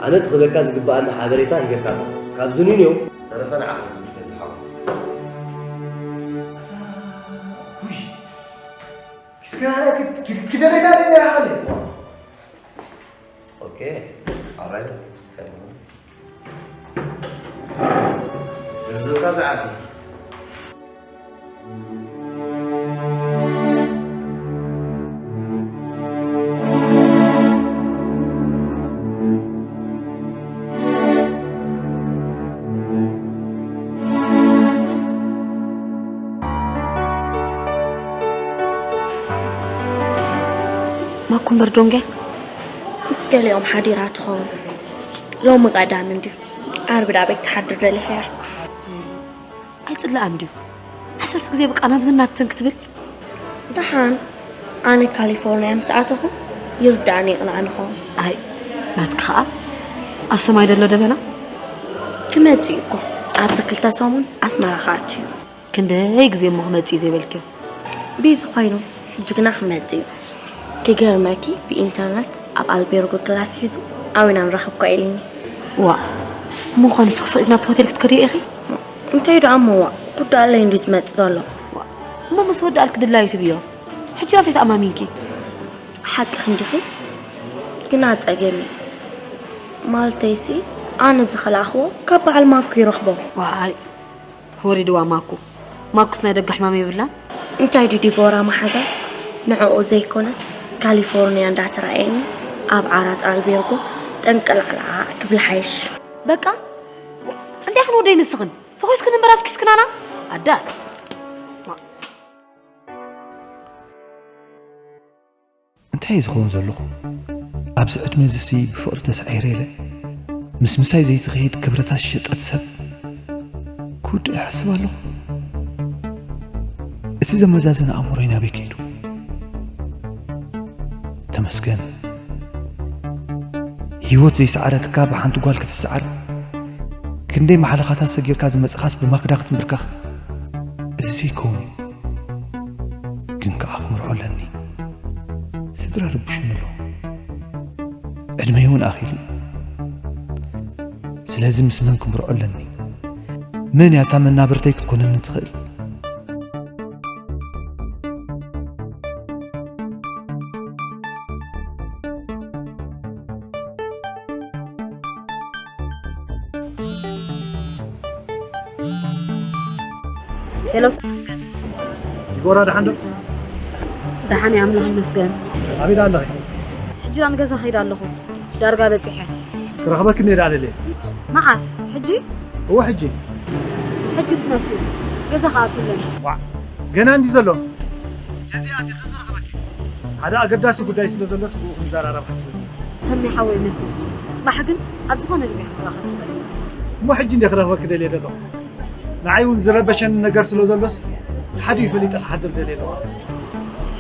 ኣነ ትኽበካ ዝግብኣኒ ሓበሬታ ሂበካ ኣለኹ። ካብ ዝኒንዮ ተረፈ ንዓኻ ዝምልከት ዝሓወ። ውይ፣ እስከ ክደለካ ደለ ይዓለ። ኦኬ፣ ኣራይ። ገንዘብካ ዝዓቢ። ማኩ እምበር ዶንገ ምስ ገሊኦም ሓዲራ ትኸውን። ሎሚ ቀዳም እንድዩ። ዓርቢ ዳ ቤት ትሓድር ደሊኻ እያ። ኣይጽላኣን ድዩ? ዓሰርተ ግዜ በቃ ናብዝን ናብትን ክትብል? ደሓን ኣነ ካሊፎርንያ ምስ ኣተኹ ይርዳእኒ ይቕናእኒ ኸውን። ኣይ ናትኪ ኸኣ ኣብ ሰማይ ደሎ ደበና ክመጽእ እዩ እኮ። ኣብዚ ክልተ ሰሙን ኣስመራ ክኣቱ እዩ። ክንደይ ግዜ እሞ ክመጽእ እዩ ዘይበልክዮ? ቢዚ ኮይኑ ሕጂ ግና ክመጽእ እዩ። ክገርመኪ ብኢንተርነት ኣብ ኣልቤርጎ ክላስ ሒዙ ኣዊና ንራኸብኳ ኢልኒ። ዋ እሞ ኸ ንስኺ ስቕ ኢልኪ ናብቲ ሆቴል ክትከድዮ ኢኺ? እንታይ ደኣ እሞ ዋ ጉዳይ ኣለይ እንድዩ ዝመጽእ ዘሎ። ዋ እሞ ምስ ወድኣልኪ ድላዩ ትብዮ? ሕጂ ናተይ ተኣማሚንኪ? ሓቅኺ እንዲኺ ግና ጸገም እዩ። ማለተይሲ ኣነ ዝኸላእኽዎ ካብ በዓል ማኩ ይረኽቦ። ዋይ ወሪድዋ ማኩ። ማኩስ ናይ ደገ ሕማም የብላን። እንታይ ድዩ ዲቦራ መሓዛይ ንዕኡ ዘይኮነስ ካሊፎርንያ እንዳተራእየኒ ኣብ ዓራት ኣልቤርጎ ጠንቅላዕላዕ ክብል ሓይሽ። በቃ እንታይ ኽን ወደይ ንስኽን ፈኾስክን እምበር ኣፍኪስክናና ኣዳ። እንታይ እዩ ዝኸውን ዘለኹ? ኣብዚ ዕድመ እዚሲ ብፍቕሪ ተሳዒረ ኢለ ምስ ምሳይ ዘይትኸይድ ክብረታት ዝሸጠት ሰብ ክውድእ እሕስብ ኣለኹ። እቲ ዘመዛዝን ኣእምሮይ ናበይ ከይዱ? ተመስገን። ህይወት ዘይሰዓረትካ ብሓንቲ ጓል ክትሰዓር፣ ክንደይ ማሕለኻታት ሰጊርካ ዝመጽኻስ ብማክዳ ክትምብርከኽ። እዚ ዘይከውን እዩ። ግን ከኣ ክምርዖ ኣለኒ። ስድራ ረብሹኒ ኣለዉ። ዕድመይ እውን ኣኺሉ እዩ። ስለዚ ምስ መን ክምርዖ ኣለኒ? መን እያ እታ መናብርተይ ክትኮነኒ ትኽእል? ሄሎ ተመስገን። ዲቦራ ደሓን ዶ? ደሓን እየ ኣምላኽ ይመስገን። ኣበይ ደኣ ኣለኺ? ሕጂ ናብ ገዛ ከይደ ኣለኹ። ዳርጋ በጺሐ። ክረኽበኪ እንድየ ደኣ ደልየ። መዓስ? ሕጂ? እወ ሕጂ። ሕጂስ መሲሉ። ገዛ ክኣቱ ኣለኒ። ዋዕ ገና እንዲ ዘሎ። እዚ ኣቲኺ ክረኽበኪ። ሓደ ኣገዳሲ ጉዳይ ስለ ዘሎስ ብኡ ክንዘራረብ ሓሲበ። ተሜ ሓወይ መሲሉ። ጽባሕ ግን ኣብ ዝኾነ ግዜ ክንራኸብ ንኽእል ኢና። እሞ ሕጂ እንድየ ክረኽበኪ ደልየ ዘለኹ። ንዓይ እውን ዝረበሸኒ ነገር ስለ ዘሎስ ሓዲኡ ፈሊጠ ክሓድር ደልየ ኣለኹ።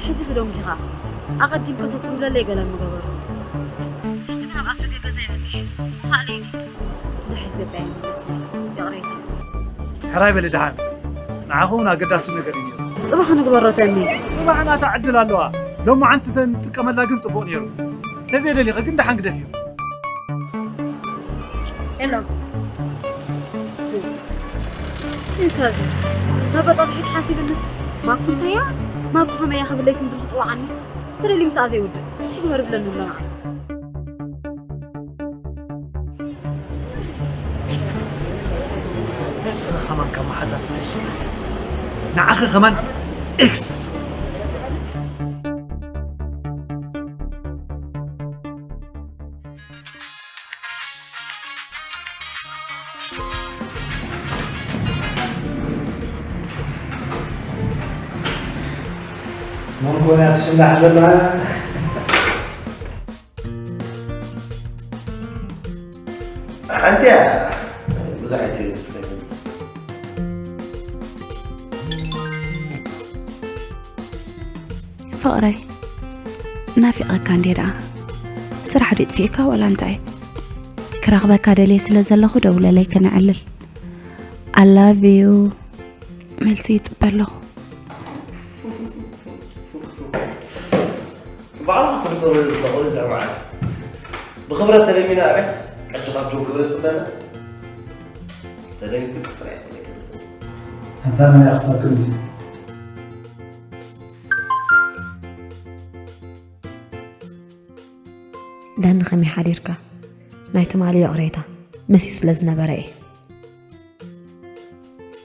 ሕጂስ ደንጊኻ። ኣቐዲምካ ተትብለለይ ገለ ምገበርኩ። ሕጂ ግን ኣብ ኣፍደገ ገዛይ በጺሐ። እሞ ኸኣ ለይቲ ድሕሪት ገጸይ ኣይምለስን። ይቕሬታ። ሕራይ በሊ ደሓን። ንዓኹ እውን ኣገዳሲ ነገር እዩ ነይሩ። ጽባሕ ንግበሮ ተሜ። ጽባሕ ናታ ዕድል ኣለዋ። ሎማዓንቲ ተንጥቀመላ ግን ጽቡቕ ነይሩ። ተዘይደሊኺ ግን ደሓን ግደፍዮ። ሄሎ። እንታይ እዚ? መበጣጥሒት ሓሲብንስ ማኩ እንታያ? ማኩ ከመይ እያ ክብል ለይቲ ምድሪ ክጽውዓኒ? ተደልዩ ምስኣ ዘይውድእ። እንታይ ግበር ብለኒ ኣሎ ንዓይ? ንስኺ ከማን ካብ መሓዛ ትፈይሽ። ንዓኺ ከማን ኤክስ። መንኮንያ ትሽላሕ ዘላ ሓንቲ እያ። ብዙሕ ኣይትብል። ፍቕረይ፣ ናፊቐካ እንዴ ደኣ? ስራሕ ድዩ ጥፊእካ ዋላ እንታይ? ክረኽበካ ደልየ ስለ ዘለኹ ደውለለይ ከነዕልል። I love you። መልሲ ይጽበ ኣለኹ። ባዕልኻ ትምፅእ ዝኽእል እዚ መዓት ብኽብረት ተለሚና ኣብያስ ሕጂ ካብ ጆን ክብረት ፅበና ተደንግፅ ጥራይ ኣንታ መን ያኽሳብ ክንዚ ዳኒ ከመይ ሓዲርካ? ናይ ትማሊ ይቕሬታ መሲዩ ስለ ዝነበረ እየ።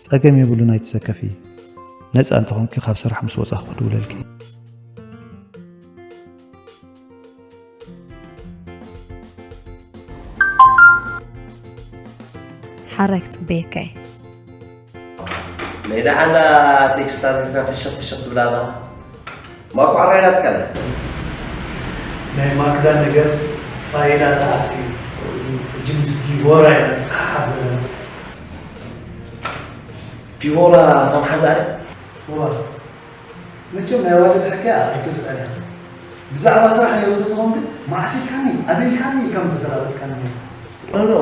ጸገም የብሉን ኣይትሰከፊ። ነጻ እንተኾንኪ ካብ ስራሕ ምስ ወጻኹ ክድውለልኪ። ሓራይ ክጽበየካ እየ። ናይ ደሓና ቴክስት ኣርግካ ፍሽኽ ፍሽኽ ትብላ ኣለኻ። ማቋራ ኢላትካ ኣላ። ናይ ማክዳ ነገር ፋይላ ተዓጽዩ ሕጂ ምስ ዲቦራ ኢና ንጸሓሓፍ ዘለና። ዲቦራ እታ መሓዛ ድያ? እዋ መቸም ናይ ኣዋልድ ሕክያ ኣይትርስዐን እያ። ብዛዕባ ስራሕ ነይሩ ተዝኸውን ግን መዓስ ኢልካኒ ኣበይ ኢልካኒ ኢልካ ምተሰላበጥካኒ ነይሩ። ኖ ኖ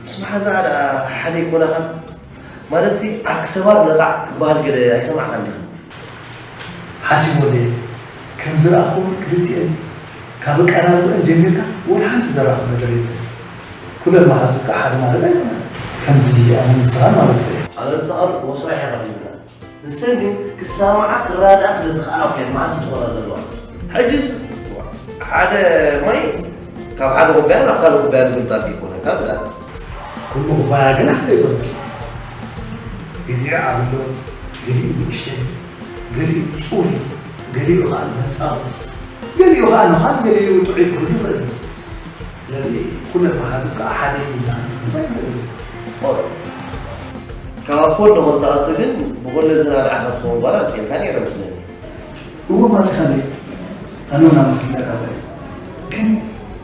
ምስ መሓዛኣ ደኣ ሓደ ኣይኮናኻን? ማለትሲ ዓርኪ ሰባር ነቓዕ ክበሃል ገለ ኣይሰማዕካን ዲኻ? ሓሲቦ ድየ? ከም ዝረኣኹወን ክልቲኤን ካብ ኣቀራርብአን ጀሚርካ ወላ ሓንቲ ዘራኽብ ነገር የለን። ኩለን መሓዙት ከዓ ሓደ ማለት ኣይኮነን። ከምዚ ኣነ ንስኻን ማለት እየ። ኣነ ንስኻን ወስራሕ ኢና ሒዝና። ንሰን ግን ክሰማዓ ክረዳኣ ስለ ዝኸኣላ እኮ እየን መሓዙት ዝኾና ዘለዋ። ሕጅስ ሓደ ማይ ካብ ሓደ ኩባያ ናብ ካልእ ኩባያ ምግምጣል ከይኮነ ካብ ኩሉ ኩባያ ግን ሓደ ይኮነ። ገሊኡ ዓብሎ፣ ገሊኡ ንእሽተይ፣ ገሊኡ ፅሩይ፣ ገሊኡ ከዓ መፃወቲ፣ ገሊኡ ከዓ ነዃል፣ ገሊኡ ጥዑይ ክህሉ ይኽእል እዩ። ስለዚ ኩለን መሓዙት ከዓ ሓደ ይብላን ክህሉ ኣይኽእል እዩ። ካብ ኣኮል ንኽትኣቱ ግን ብኹሉ ዝናድዓኻ ትኸውን ጓል ኣምፂእልካ ነይረ መስለኒ። እወ ማፂኻኒ ኣነ እውን ኣመስግነካ እየ ግን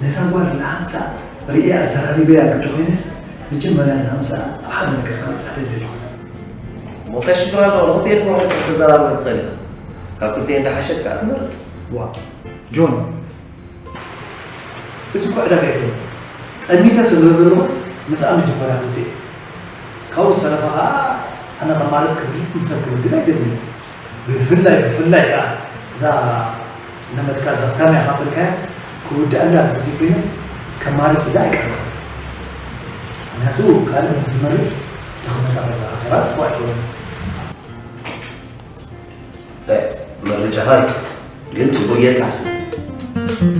ነታ ጓል ንሓንሳእ ርእየ ኣዘራሪበያ እንተኾይነስ መጀመርያ ንሃምሳ ኣብ ሓደ ነገር ክበፅሕ ደሊ ኣለኹ። እሞ እንታይ ሽግር ኣለዎ ንኽልቲኤን ጓል ክትዘራረብ ትኽእል ኢኻ ካብ ክልቲኤን ዝሓሸት ከዓ ትመርፅ። ዋ ጆን እዚ እኮ ዕዳጋ ኣይኮነን። ጠሚተ ስለ ዘለኹስ ምስኣ መጀመርያ ክብዲ እየ። ካብኡ ዝተረፈ ኸዓ ኣነ ከማርፅ ክብል ንሰብ ክብድል ኣይደልን። ብፍላይ ብፍላይ ከዓ እዛ ዘመድካ እዛ ክታም እያ ካብ በልካያ ክውድኣላ እንተዘይኮይነ ከማርፅ እዛ ኣይቀርባን። ምክንያቱ ካልእ ምስ ዝመርፅ ድኽመታ ከዘኻኸራ ፅቡቅ ኣይኮነን። መረጃኻ ግን ጽቡቅ ጌርካ ሓስብ።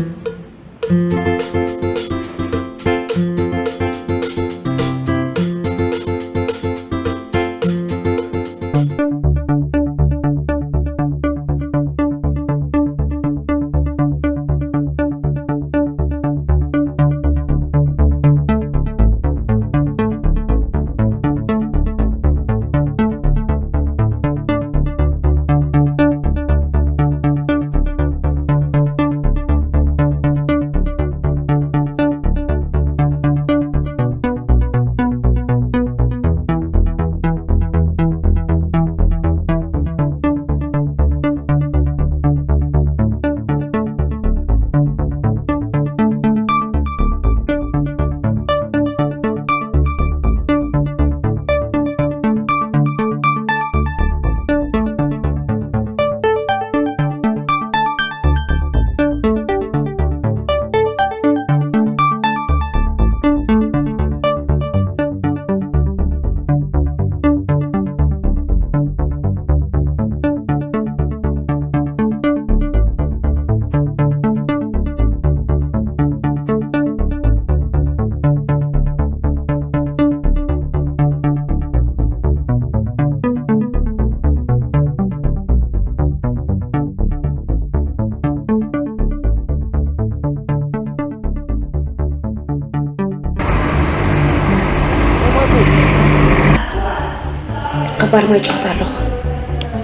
ኣብ ባር ማይ ጨዋታ ኣለኹ።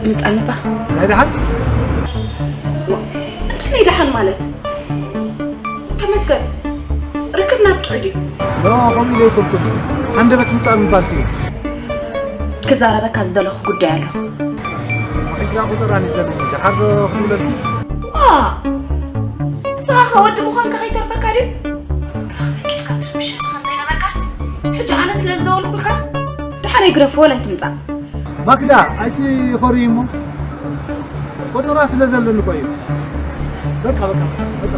ምጻንባ። ናይ ደሓን ይደሓን ማለት ተመስገን ርክብና ብጥዑይ ድዩ? ኖ፣ ከምኡ ኢለ ኣይኮንኩን። ሃንደበት ምጻእ ምባል ትብል። ክዛረበካ ዝደለኹ ጉዳይ ኣሎ። ሕጅራ ቁጽራን ይዘለኒ። ደሓር ዶ ክብለልኪ? ዋ! ንስኻ ኸ ወዲ ምዃንካ ከይተርፈካ ድዩ? ክረኽበኪ ኢልካ ትርብሸኒ ከም ዘይነበርካስ፣ ሕጂ ኣነ ስለ ዝደወልኩልካ ደሓር ኣይግደፍዎ ኣይትምጻእ። ማክዳ፣ ኣይትኾርይ እሞ። ቆጸራ ስለ ዘለኒ እኮ እዩ። በቃ፣ በቃ፣ መጸ።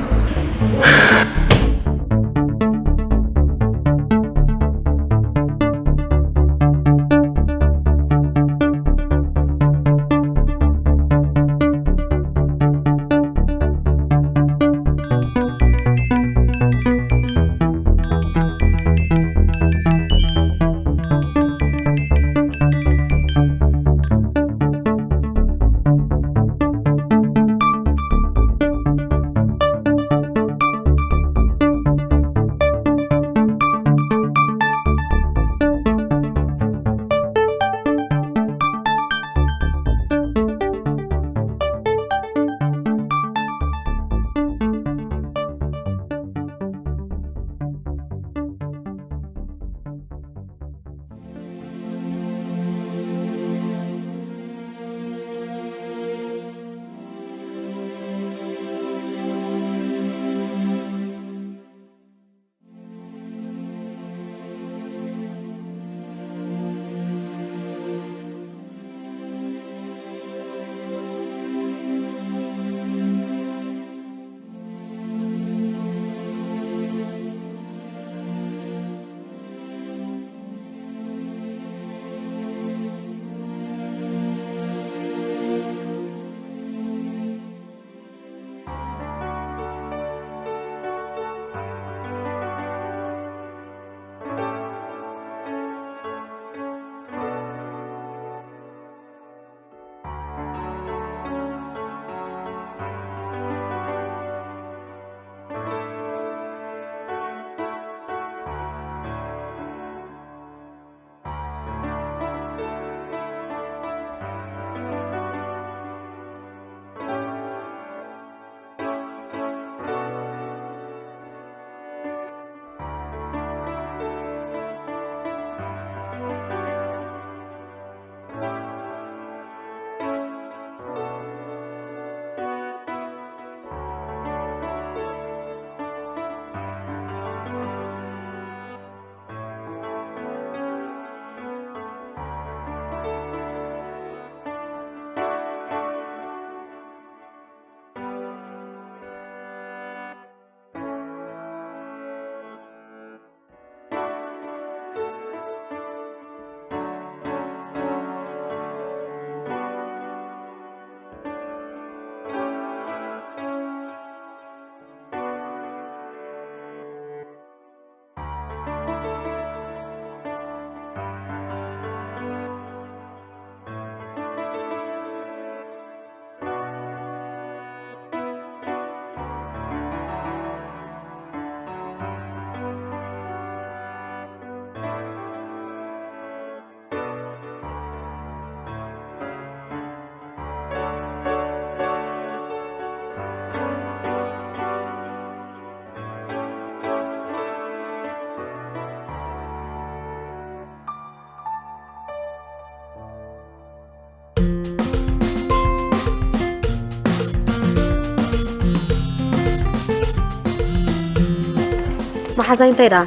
መሓዛይ እንታይ ደኣ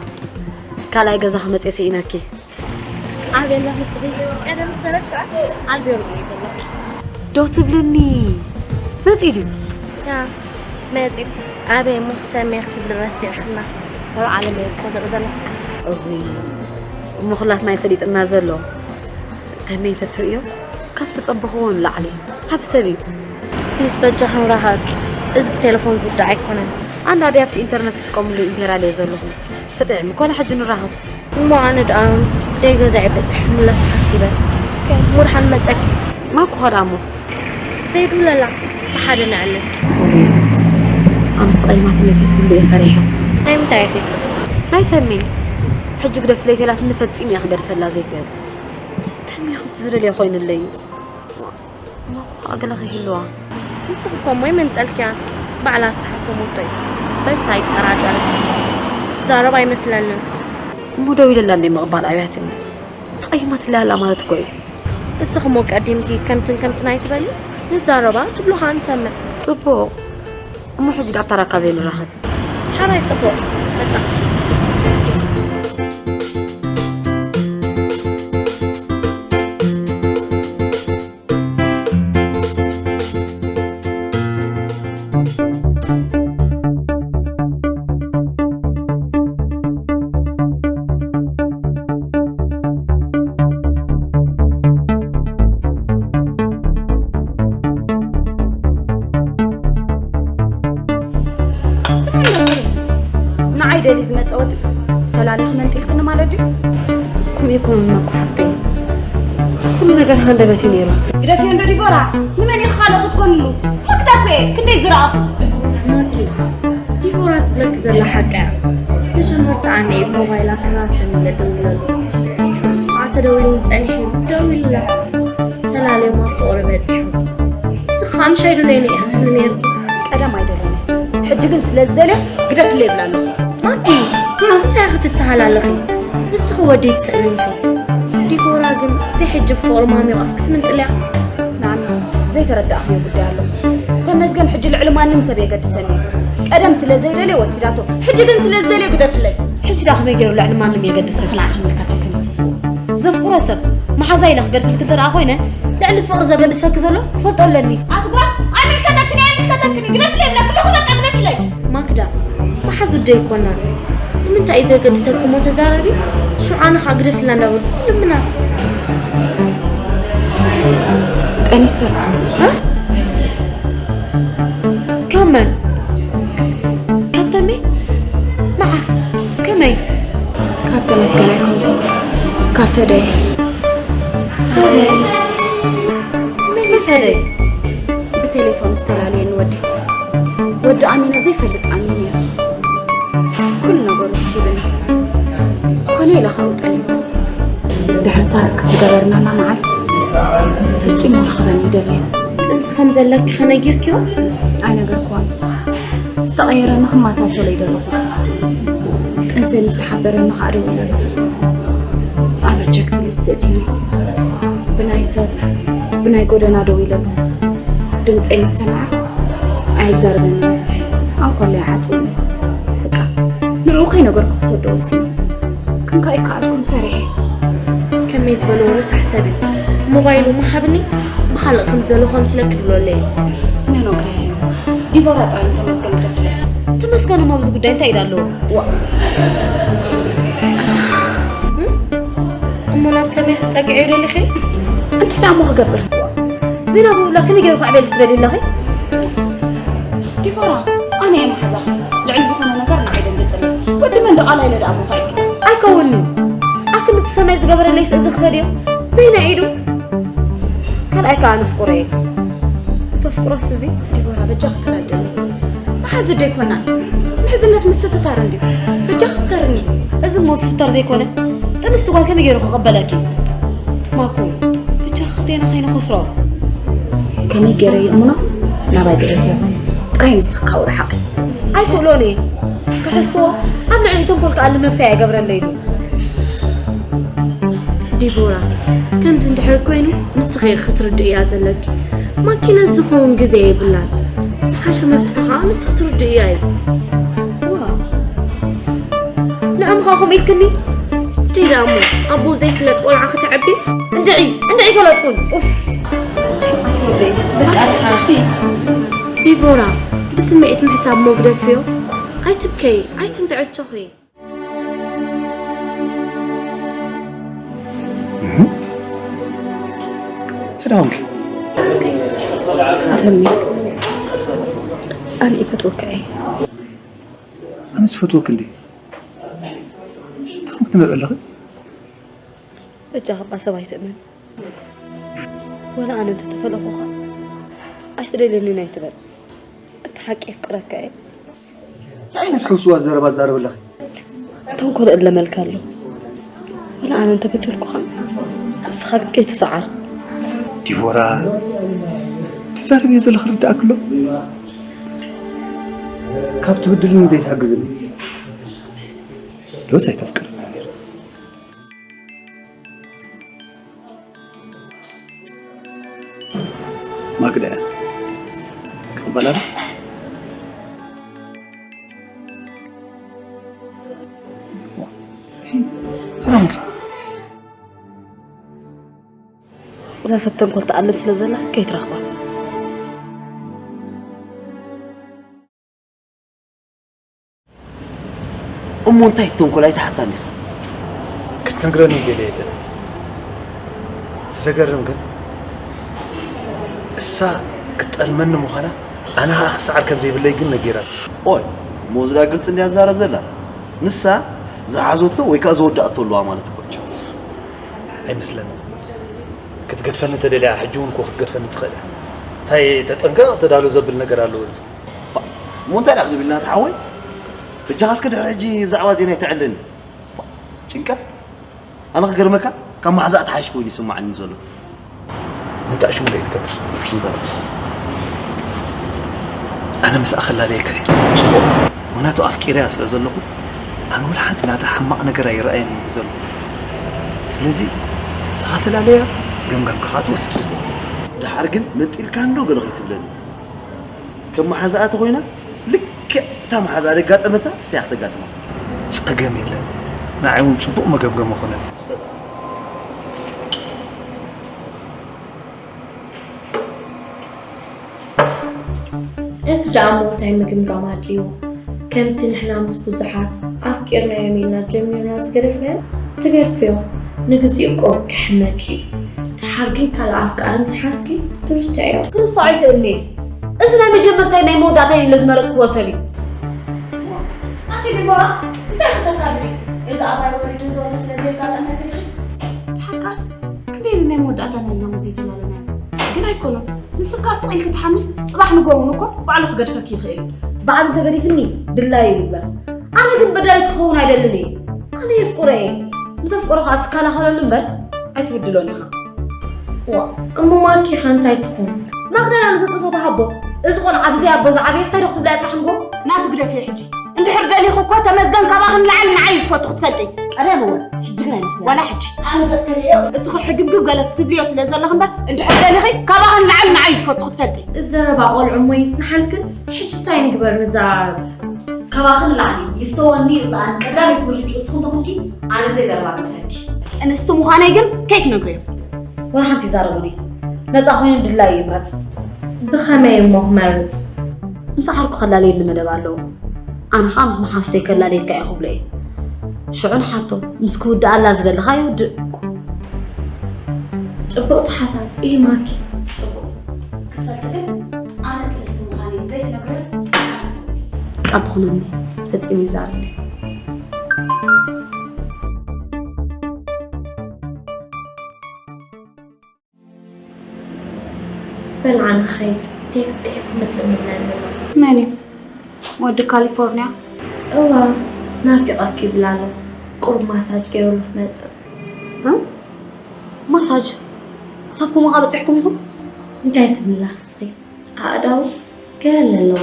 ካልኣይ ገዛ ክመጽእ ስኢነኪ? ኣበላ ምስሪ ቀደም ዝተረስዐ ኣልቤሩ እዩ ዘሎ። ዶ ትብልኒ? መጺኡ ድዩ? ያ፣ መጺኡ። ኣበይ እሞ? ሰሜን ክትብል ረሲዕክና። ኣብ ዓለም እየ እኮ ዘርኢ ዘለኹ። እውይ፣ እሞ ኩላትና ይሰሊጥና ዘሎ። ተሜ እንተትርእዮ፣ ካብ ዝተጸበኽዎ ንላዕሊ ዓቢ ሰብ እዩ። ፕሊስ በጃኹም ራኸብ። እዚ ብቴሌፎን ዝውዳእ ኣይኮነን። ኣነ ኣበይ ኣብቲ ኢንተርነት ትጥቀምሉ ኢምፔርያል እየ ዘለኹ። ተጠዒሙ፣ ኮነ ሕጂ ንራኸብ። እሞ ኣነ ደኣ ደይ ገዛይ በጺሐ ክምለስ ሓሲበ። ኦኬ፣ ሙድሓን መጸኪ። ማን ክኾዳ እሞ? ዘይዱለላ፣ ብሓደ ንዕልል። ኣነስ ተቐይማትኒ ከይትብሉ እየ ፈሪሐ። ናይ ምንታይ ኢኺ? ናይ ተሜ። ሕጂ ግደፍለይ ተላትኒ ፈጺመ እየ ክገድፈላ ዘይክእል። ተሜ ከምቲ ዝደልዮ ኮይኑለይ። እሞ እኮ ኣገለ ከይህልዋ። ንስኺ እኮ እሞ ይመንጸልክያ። ባዕላ ዝተሓሰሞቶ እዩ። በስ ኣይጠራጠር። ትዛረብ ኣይመስለንን። እሞ ደው ኢለላ እንዴ ምቕባል ኣብያትኒ። ተቐይማትላ ኣላ ማለት እኮ እዩ። እስኺ እሞ ቀዲምኪ ከምትን ከምትን ኣይትበሊ። ንዛረባ ትብሎ ኸኣ ንሰምዕ። ጽቡቕ። እሞ ሕጂ ዳብ ታራካ ዘይንራኸብ። ሓራይ ጽቡቕ። በቃ። ንዓይ ደልዩ ዝመጸ ወድስ ተላሊኺ መንጢልክኒ ማለት ድዩ? ከምኡ ኣይኮነን ማኮ ሓፍተይ። ኩሉ ነገር ሃንደበት እዩ ነይሩ። ግደፍዮ እንዶ ዲቦራ፣ ንመን ኢኺ ካልእ ክትኮንሉ? ማክዳ እኮ እየ፣ ክንደይ ዝረኣኹ። ማኪ፣ ዲቦራ ትብለኪ ዘላ ሓቂ እያ። መጀመርታ ኣነ ሞባይላ ክራሰን ኢለ ደዊለሉ። ሽዑ ንሱ ከዓ ተደዊሉ ጸኒሑ ደዊሉላ። ተላለዮም ኣብ ፍቕሪ በጺሖም። ንስኺ ከዓ ምሽ ኣይደለዮን እየ ክትብሊ ነይርኪ። ቀደም ኣይደለዮን። ሕጂ ግን ስለ ዝደልዮ ግደፍለይ ይብላ ኣለኹ። ማኪ፣ እንታይ ኢኺ ትተሃላለኺ? ንስኺ ወዲ ትስእንን ኢኺ። ዲቦራ ግን እቲ ሕጂ ብፍቕሪ ማሚቓስ ክትምንጥልያ? ናኒ፣ ዘይተረዳእኽዮ ጉዳይ ኣሎ። ተመስገን ሕጂ ልዕሊ ማንም ሰብ የገድሰኒ እዩ። ቀደም ስለ ዘይደልዮ ወሲዳቶ፣ ሕጂ ግን ስለ ዝደልዮ ግደፍለይ። ሕጂ ደኣ ከመይ ገይሩ ልዕሊ ማንም የገድሰኪ? ስማዕ፣ ክምልከተክን ዘፍቅሮ ሰብ መሓዛ ኢለ ክገድፍልክ እንተ ደኣ ኮይነ፣ ልዕሊ ፍቕሪ ዘገድሰኪ ዘሎ ክፈልጦ ኣለኒ። ኣቲ ጓል፣ ኣይምልከተክን፣ ኣይምልከተክን፣ ግደፍለይ ይብለኪ ኣለኹ፣ በቃ ግደፍለይ። ማክዳ፣ መሓዙ ዶ ኣይኮናን? ንምንታይ እዩ ዘገድሰኪ እሞ ተዛረቢ፣ ሽዑ ኣነ ኸኣ ግደፍልና እንዳበልኩ ልምና። ጠኒሰ። እ? ካብ መን? ካብ ተሜ? መዓስ? ከመይ? ካብ ተመስገን ኣይኮንኩን። ካብ ፈደየ። ፈደየ? መን እዩ ፈደየ? ብቴሌፎን ዝተላለየኒ ወዲ። ወዲ ኣሚነ ዘይፈልጥ ኣሚነ እየ። ኩሉ ነገሩ ስሒብኒ። ኮነ ኢለ ካብኡ ጠሊሰ። ድሕሪ ታርክ ዝገበርናላ መዓልቲ ፈጺሙ ክረኽበኒ ይደልየን። ጥንሲ ከም ዘለኪ ከ ነጊርክዮ? ኣይነገርክዎን። ዝተቐየረኒ ክመሳሰሎ ይደለኹ። ጥንሰይ ምስ ተሓበረኒ ከኣ ደዊለሉ። ኣብ ሪጀክት ሊስት እትዩኒ። ብናይ ሰብ፣ ብናይ ጎደና ደዊለሉ። ድምፀይ ምስ ሰምዓ ኣይዛረበንን። ኣብ ከሎ ይዓፅውኒ። በቃ ንዕኡ ከይነገርኩ ክሰዶ ወሲነ። ክንካ ይከኣልኩም ፈሪሐ። ከመይ ዝበለ ረሳሕ ሰብ እዩ። ሞባይሉ ምሃብኒ ብኻልእ ከም ዘሎ ከምስለኪ ትብሎ ኣለየ። ነኖ ግደፍዮ። ዲቦራ ጥራይ ንተመስገን ግደፍለይ። ተመስገን እሞ ኣብዚ ጉዳይ እንታይ ኢዳ ኣለዎ? ዋ። እም? እሞ ናብ ተሜ ክጸግዐ እዩ ደሊኺ? እንታይ ደኣ እሞ ክገብር? ዜና ዝብላ ከመይ ገይሩ ከዕብየልኪ ትደልዪ ኣለኺ? ዲቦራ፣ ኣነ እየ መሓዛኺ። ልዕሊ ዝኾነ ነገር ንዓይ ደንግጽለይ። ወዲ መን ድቓላ ኢለ ደኣ እሞ ከዕብዮ? ኣይከውንን እዩ። ኣክል እቲ ሰማይ ዝገበረለይስ እዚ ክፈድዮ? ዘይና ኢዱ። ካልኣይ ከኣ ንፍቅሮ እየ። እቶ ፍቅሮስ እዚ ዲቦራ በጃኺ ተረድእኒ። መሓዙ ዶ ኣይኮናን? ምሕዝነት ምስትታር እንድዩ። በጃኺ ስተርኒ። እዚ እሞ ዝስተር ዘይኮነ ጥንስቲ ጓል ከመይ ገይሩ ክቕበለኪ? ማኩ፣ በጃኺ ክልቴና ከይንኸስሮ። ከመይ ገይረ ይእምኖ? ናባይ ግደፍዮ። ጥራይ ንስኺ ካብኡ ርሓቒ። ኣይክእሎን እየ። ክሕስዎ ኣብ ልዕሊ ተንኮል ክኣልም ነብሰይ ኣይገብረለይ ኢሉ። ዲቦራ፣ ከምዚ እንድሕር ኮይኑ ንስኺ ኢኺ ክትርድእያ ዘለኪ። ማኪ ነዚ ዝኸውን ግዜ የብላን። ዝሓሸ መፍትሒ ኸኣ ንስኺ ትርድእያ እዩ። ዋ፣ ንኣምኻ ከምኡ ኢልክኒ? እንታይ ደኣ እሞ፣ ኣቦ ዘይፍለጥ ቆልዓ ክተዕቢ? እንድዒ፣ እንድዒ ፈለጥኩን። ኡፍ። በቃ፣ ዲቦራ፣ ብስምዒት ምሕሳብ እሞ ግደፍዮ። ኣይትብከዪ፣ ኣይትንብዕቸኺ። እህ? ተዳውንኪ? ተሚ፣ ኣነ ይፈትወካ እየ። ኣነስ ይፈትወኪ እንዴ? እንታይ ክትምዕብለኺ? በጃኻ እባ ሰብ ኣይትእመን። ወላ ኣነ እንተተፈለኹኻ ኣይትደልየንን ኣይትበል። እቲ ሓቂ የፍቅረካ እየ። እንታይ ዓይነት ሕውስዋ ዘረባ ትዛረቢ ኣለኺ? ተንኮል እእለመልካ ኣሎ። ወላ ኣነ እንተበደልኩኻ ንስኻ ግን ከይትሰዓር። ዲቦራ፣ ትዛረብዮ ዘለኺ ርድኣኪ ኣሎ? ካብ ትብድልኒ ዘይትሕግዝኒ ዶስ ኣይተፍቅር? ማግዳ እያ። ክቕበላ ዶ? ሰላም። እዛ ሰብ ተንኮል ትኣልም ስለ ዘላ ከይትረኽባ። እሞ እንታይ ተንኮል ኣይትሓታን ኢኻ? ክትነግረኒ ደለየትን። እቲ ዘገርም ግን እሳ ክትጠልመኒ ምዃና ኣነ ኸኣ ክሰዓር ከም ዘይብለይ ግን ነጊራ። ኦይ፣ ሞዝዳ ግልጺ እንድያ ትዛረብ ዘላ። ንሳ ዝሓዘቶ ወይ ከኣ ዝወዳእቶ ኣለዋ ማለት እኮ። ችት፣ ኣይመስለንን። ክትገድፈኒ እንተደልያ ሕጂ እውን እኮ ክትገድፈኒ ትኽእል እያ። እንታይ ተጠንቀቕ፣ ተዳሎ ዘብል ነገር ኣለዎ እዚ። ባ፣ እሞ እንታይ ደኣ ክትብል ኢና እቲ ሓወይ? በጃኻ እስከ ድሕሪ ሕጂ ብዛዕባ ዜና ኣይተዕልለኒ። ባ፣ ጭንቀት። ኣነ ክገርመካ፣ ካብ መሓዛኣ ትሓይሽ ኮይኑ ይስማዓኒ ዘሎ። እንታይ ሽሙ እንታይ ትገብር? እንታይ? ኣነ ምስኣ ከላለየካ እየ። ጽቡቕ። ምኽንያቱ ኣፍቂረያ ስለ ዘለኹ፣ ኣነ ወላ ሓንቲ ናታ ሕማቕ ነገር ኣይረኣየንን ዘሎ። ስለዚ፣ ንስኻ ተላለያ፣ ገምጋምካ ኸኣ ትወስድ። ጽቡቕ። ደሓር ግን መጢልካ እንዶ ገለ ከይትብለኒ። ከም መሓዛኣ ተኾይና፣ ልክዕ እታ መሓዛኣ ዘጋጠመታ፣ እሳያ ከተጋጥማ። ጸገም የለን። ንዓይ እውን ጽቡቕ መገምገሚ ኾነኒ። እዚ ደኣ እሞ እንታይ ምግምጋም ኣድልይዎ? ከምቲ ንሕና ምስ ብዙሓት ኣፍቂርናዮም ኢልና ጀሚርና ዝገደፍናዮ፣ ትገድፍዮ። ንግዚኡ እኮ ክሕመኪ እዩ። ደሓር ግን ካልእ ኣፍቃሪ ምስ ሓዝኪ ትርስዕዮ። ክርሳዕ ኣይክእልን እየ። እዚ ናይ መጀመርታይ ናይ መወዳእታይ ኢለ ዝመረጽክዎ ሰብ እዩ። ኣቲ ዲቦራ፣ እንታይ ኢኺ ተካብዲ? እዚ ኣባይ ወሪዱ ዘሎ ስለ ዘየጋጠመኪ ዲኺ? ሓቃስ፣ ክንደይ ናይ መወዳእታ ናይ ሎሚ ዘይተላለናዮ። ግን ኣይኮነን። ንስኻ ስቕ ኢልኪ ትሓምስ፣ ጽባሕ ንግሆ እውን እኮ ባዕሉ ክገድፈኪ ይኽእል እዩ። ባዕሉ እንተገዲፍኒ ድላዩ ይግበር። ኣነ ግን በዳሊት ክኸውን ኣይደልን እየ። ኣነ የፍቅሮ እየ። ንተፍቅሮ ኸኣ ትከላኸለሉ እምበር ኣይትብድሎን ኢኻ። ዋ፣ እሞ ማኪ ኸ እንታይ ትኹን? ማግዳላ ንዘጥፈታ ሃቦ። እዚ ቆልዓ ብዘይ ኣቦ ዝዓበየ ስታይ ዶ ክትብላ እያ ጽባሕ ንግሆ? ናቲ ግደፍዮ ሕጂ። እንድሕር ደሊኹ እኮ ተመስገን ካባኺ ንላዕሊ ንዓይ እዩ ዝፈቱ ክትፈልጢ። ቀደም እወ፣ ሕጂ ግን ኣይመስለንን። ዋላ ሕጂ። ኣነ ገጽ ከርእዮ። እስኺ ሕግብግብ ገለ ትብልዮ ስለ ዘለኺ እምበር፣ እንድሕር ደሊኺ ካባኺ ንላዕሊ ንዓይ እዩ ዝፈቱ ክትፈልጢ። እዚ ዘረባ ቆልዑ እሞ ይጽንሓልክን፣ ሕጂ እንታይ ንግበር ንዘራረብ? ካባኺ ንላዕሊ ይፍተወኒ ይርድኣኒ ቀዳመይቲ ምርጭኡ ንስኺ እንተኹንኪ፣ ኣነ ብዘይ ዘረባ ገድፈኪ። ጥንስቲ ምዃነይ ግን ከይትነግርዮ። ወላ ሓንቲ ይዛረቡኒ። ነጻ ኮይኑ ድላዩ ይምረጽ። ብኸመይ እሞ ክመርጽ? ምስ ዓርኩ ከላለየኒ መደብ ኣለዎ። ኣነ ኸኣ ምስ መሓዙተይ ከላለየካ እየ ክብሎ እየ። ሽዑ ንሓቶ፣ ምስ ክውድኣላ ዝደለኻ ይውድእ። ጽብቕቲ ሓሳብ፣ እሂ ማኪ። ጽቡቕ። ክትፈልጢ ግን ኣነ ጥንስቲ ምዃነይ ዘይትነግርዮ ቃል ትኹነኒ። ፈጺመ ይዛረብ። በል ኣነ ክኸይድ፣ ቴክስት ጽሒፉ ክመጽእ ይብለኒ ኣሎ። መን እዩ? ወዲ ካሊፎርንያ? እዋ፣ ናፊቐኪ ይብል ኣሎ። ቁሩብ ማሳጅ ገይሩሉ ክመጽእ። እ? ማሳጅ? ክሳብ ከምኡ ከኣ በጺሕኩም ኢኹም? እንታይ ትብሊ ኣለኺ ንስኺ? ኣእዳው ገለ ኣለዎ።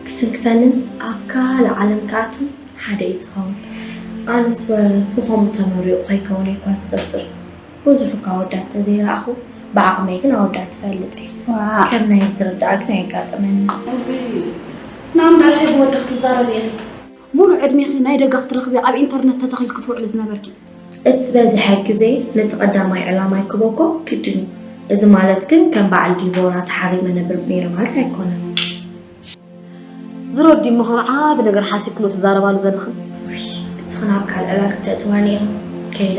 ክትንክፈንን ኣብ ካልእ ዓለም ክኣቱን ሓደ እዩ ዝኸውን። ኣነስ ወረ ብኸምኡ ተመሪቑ ከይከውን እየ እኳ ዝጥርጥር። ብዙሕ እኳ ኣወዳት ተዘይረኣኹ፣ ብዓቕመይ ግን ኣወዳት እፈልጥ እየ። ዋእ። ከም ናይ ዝርዳእ ግን ኣየጋጠመንን። እውይ፣ ናምዳሽ ብወዲ ክትዛረቢ ኢኺ። ሙሉእ ዕድሜኺ ናይ ደገ ክትረኽቢ ኣብ ኢንተርነት ተተኺልኪ ትውዕሊ ዝነበርኪ። እቲ ዝበዝሐ ግዜ ነቲ ቀዳማይ ዕላማይ ክቦኮ ግድን እዩ። እዚ ማለት ግን ከም በዓል ዲቦራ ተሓሪመ ነብር ነይረ ማለት ኣይኮነን። ዝረዲ እሞ ከም ዓቢ ነገር ሓሲብክሞ ትዛረባሉ ዘለኽን? ውይ፣ እስኽን ኣብ ካልእ ዕላል ክተእትዋኒ ኢኽን። ከይለ፣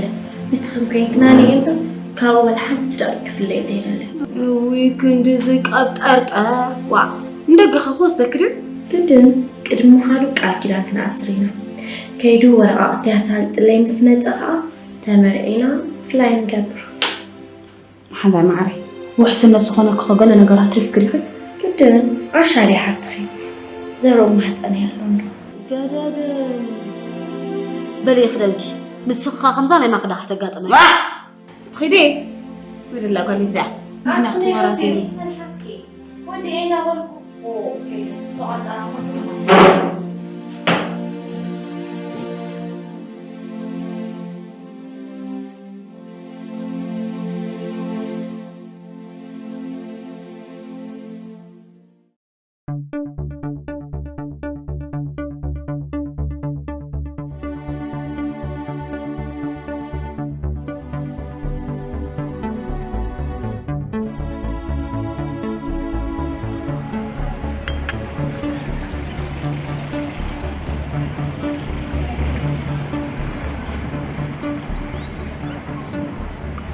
ንስኽን ኮይንክናኒ እምበር፣ ካብኡ ወላ ሓንቲ ደቒቕ ክፍለይ ዘይደሊ። እውይ፣ ክንድዚ ቀብጠርጠር። ዋእ፣ ንደገኸ ክወስደኪ ድዩ? ግድን፣ ቅድሚ ምኻዱ ቃል ኪዳን ክንኣስር ኢና። ከይዱ ወረቓቕቲ ኣሳልጥለይ ምስ መጸ ኸኣ፣ ተመርዒና ፍላይ ንገብር። ሓንሳብ መዓረይ፣ ውሕስነት ዝኾነኪ ኸ ገለ ነገር ኣትሪፍኪ ዲኺ? ግድን፣ ዓሻ ድያ ሓፍትኺ? ዘርኡ ማህፀነይ ኣሎ እንዶ። ገደደ። በሊ ይኽደንኪ። ንስኺ ኸኣ ከምዛ ናይ ማክዳ ከተጋጥመኪ። ዋ! ትኺዲ? ወደላ ጓል እዚኣ። ምኽንያቱ ወራሲ እዩ። ወዲኤ እናበልኩ።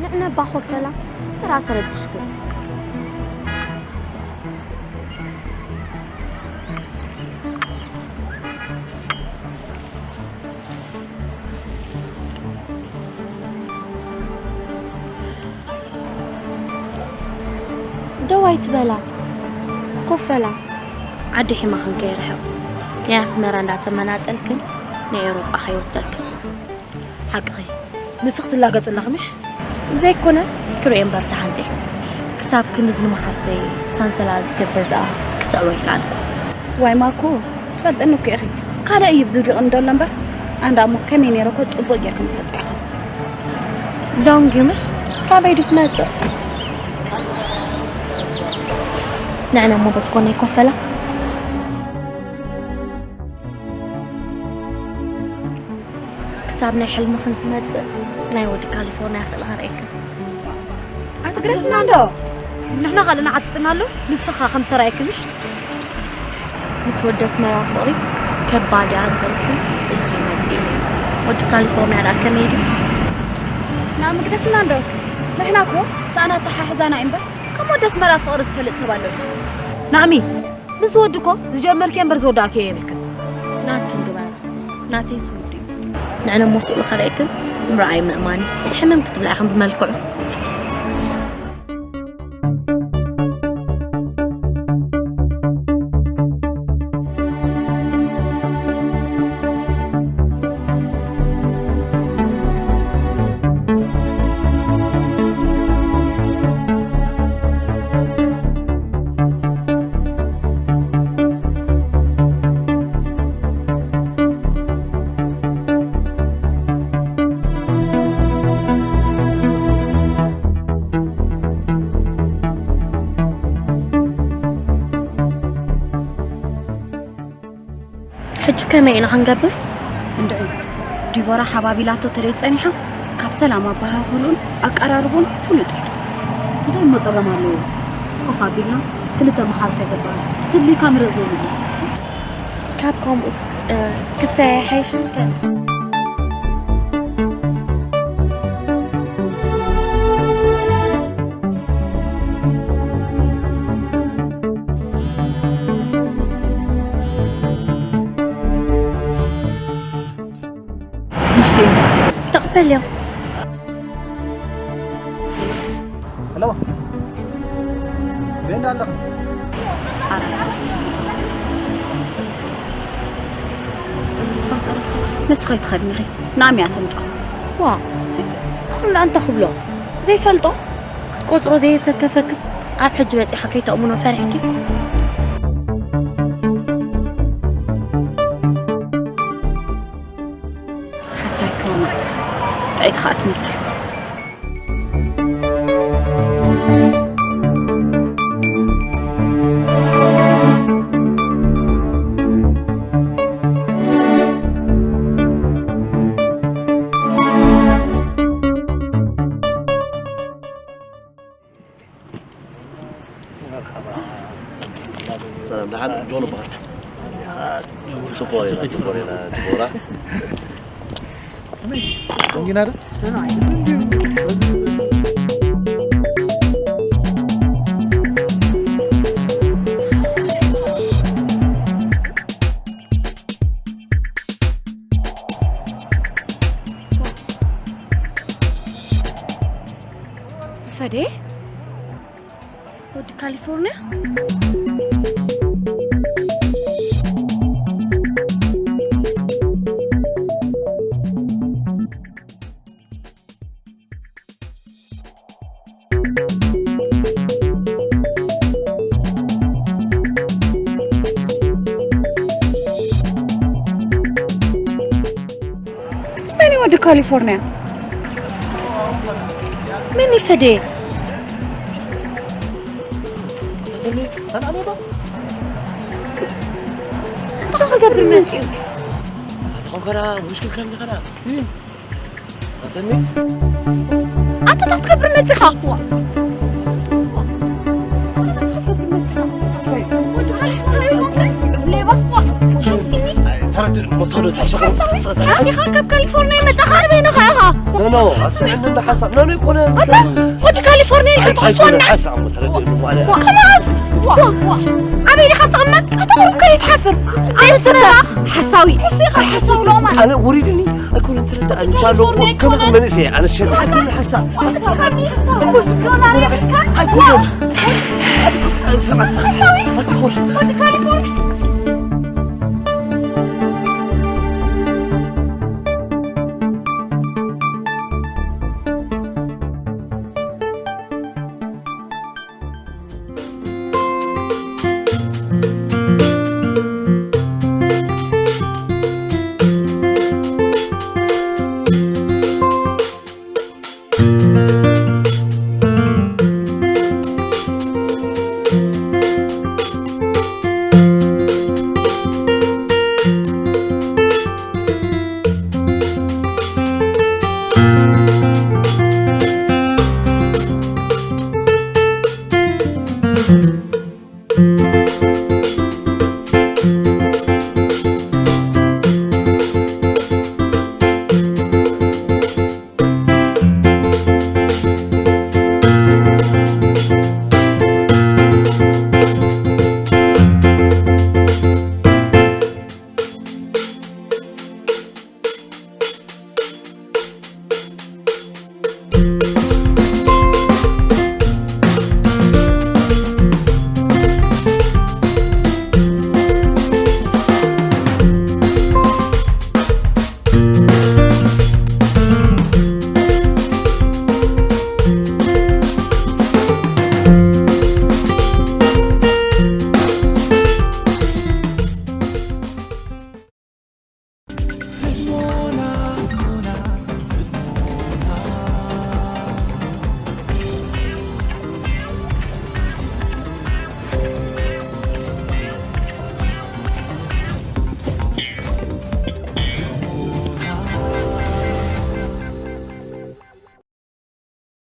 ንዕነባ ኮፈላ፣ ተራ ተረብሽ ግን። ደው ኣይትበላ፣ ኮፈላ። ዓዲ ሒማ ክንከይርሕቕ፣ ናይ ኣስመራ እንዳተመናጠልክን ናይ ኤውሮጳ ከይወስደክን። ሓቅኺ፣ ንስኺ ትላገጽ ኣለኺ ምሽ? ዘይኮነ፣ ክርእዮ እምበር ተሓንጤ። ክሳብ ክንድዚ ንመሓዙተይ ሰንፈላል ዝገብር ደኣ ክስዕቦ ኣይከኣልኩ። ዋይ ማኮ፣ ትፈልጥኒ እኮ ኢኺ። ካልእ እዩ ብዝውዲቕ እንደሎ እምበር፣ ኣንዳ እሞ ከመይ ነይረ እኮ ጽቡቕ ጌርክን ትፈልጣ ኢኽን። ዶንጊ ምሽ? ካበይ ድዩ ክመጽእ? ንዕነ እሞ በዚ ኮነ ይኮፈላ። ክሳብ ናይ ሕልምኽን ዝመጽእ ናይ ወዲ ካሊፎርኒያ ስእሊ ከርእየክን። ኣትግረፍና እንዶ? ንሕና ካልእና ዓጥጥና ኣሎ፣ ንስኻ ከም ዝተራእየኪ ምሽ? ምስ ወዲ ኣስመራ ፍቕሪ ከባድ እያ ዝበልክን፣ እዚ ከይመጽእ ኢለ። ወዲ ካሊፎርኒያ ደኣ ከመይ ድዩ? ንኣሚ ግደፍና እንዶ? ንሕና እኮ ሰኣን ኣተሓሕዛና እዩ እምበር፣ ከም ወዲ ኣስመራ ፍቕሪ ዝፈልጥ ሰብ ኣሎ ድዩ? ንኣሚ፣ ምስ ወዲ እኮ ዝጀመርክዮ እምበር ዝወዳእክዮ የብልክን። ናትክን ግበራ፣ ናተይ ዝውድ እዩ። ንዕነ እሞ ስእሉ ከርእየክን ምርኣይ ምእማን እዩ። ሕምም ክትብላ ኢኽን ብመልክዑ። ሕጂ ከመይ ኢና ክንገብር? እንድዒ፣ ዲቦራ ሓባቢላቶ ተለይ ጸኒሓ፣ ካብ ሰላም ኣበሃህልኡን ኣቀራርቡን ፍሉጥ እዩ። እንታይ እሞ ጸገም ኣለዎ? ኮፍ ኣቢልና ክልተ መሓዙት ኣይገበርስ፣ ትልይካ ምረጽ ዘይብሉ። ካብ ከምኡስ፣ እ፣ ክስተይ ኣይሓይሽን ከ? እሺ፣ ተቐበልዮ። ሄሎ፣ በይና ኣለኹ። ንስኺ ትኸድኒ ኢኺ፣ ንኣሚ እያ ተምጽኦ። ዋ፣ ኣነ እንታይ ክብሎ? ዘይፈልጦ? ክትቆጽሮ ዘየሰከፈክስ ኣብ ሕጂ በጺሓ ከይተእምኖ ፈሪሕኪ? ሓሳይ ክመማጽ ጥዕይቲ ኸኣ ትመስል። ሰላም፣ ደሓን? ጆን እበሃል። ጽቡቕ ሌላ፣ ጽቡቕ ሌላ፣ ጽቡቕ ራ። ከመይ? ደንጊና ዶ? ፈዴ? ወዲ ካሊፎርኒያ? ካሊፎርኒያ። መን ይፈደ? እንታይ ክገብር መፂኡ? ተኾንከራ ሙሽክል ከም ንኸራ ኣተሚ ኣንተ እንታይ ክትገብር መፂኻ? ሌባ። ተረድእ መሰሉ ታሸኹ ኣቲኻ ካብ ካሊፎርኒያ መፃኻ ንበይንኻ ኢኻ። ኖ ኖ ኣስምዕኒ ሓሳብ ኖ ኖ ይኮነ ወዲ ካሊፎርኒያ ኢልካ ትሕስወና። ሓሳብ እሞ ተረድእ ማለት ዋ፣ ከላስ ዋ፣ ዋ። ኣበይ ኢኻ ትቕመጥ? ኣተወርኩ ከይትሓፍር። ኣነ ስራ ሓሳዊ። ኢኻ ሓሳዊ ሎማ። ኣነ ውሪድኒ ኣይኮነን ተረዳእኒ ምሻሎ ከማኻ መንእሰይ ኣነ ሸጣ ኣይኮነን ሓሳብ ኣይኮነን ስማ ኣትኮን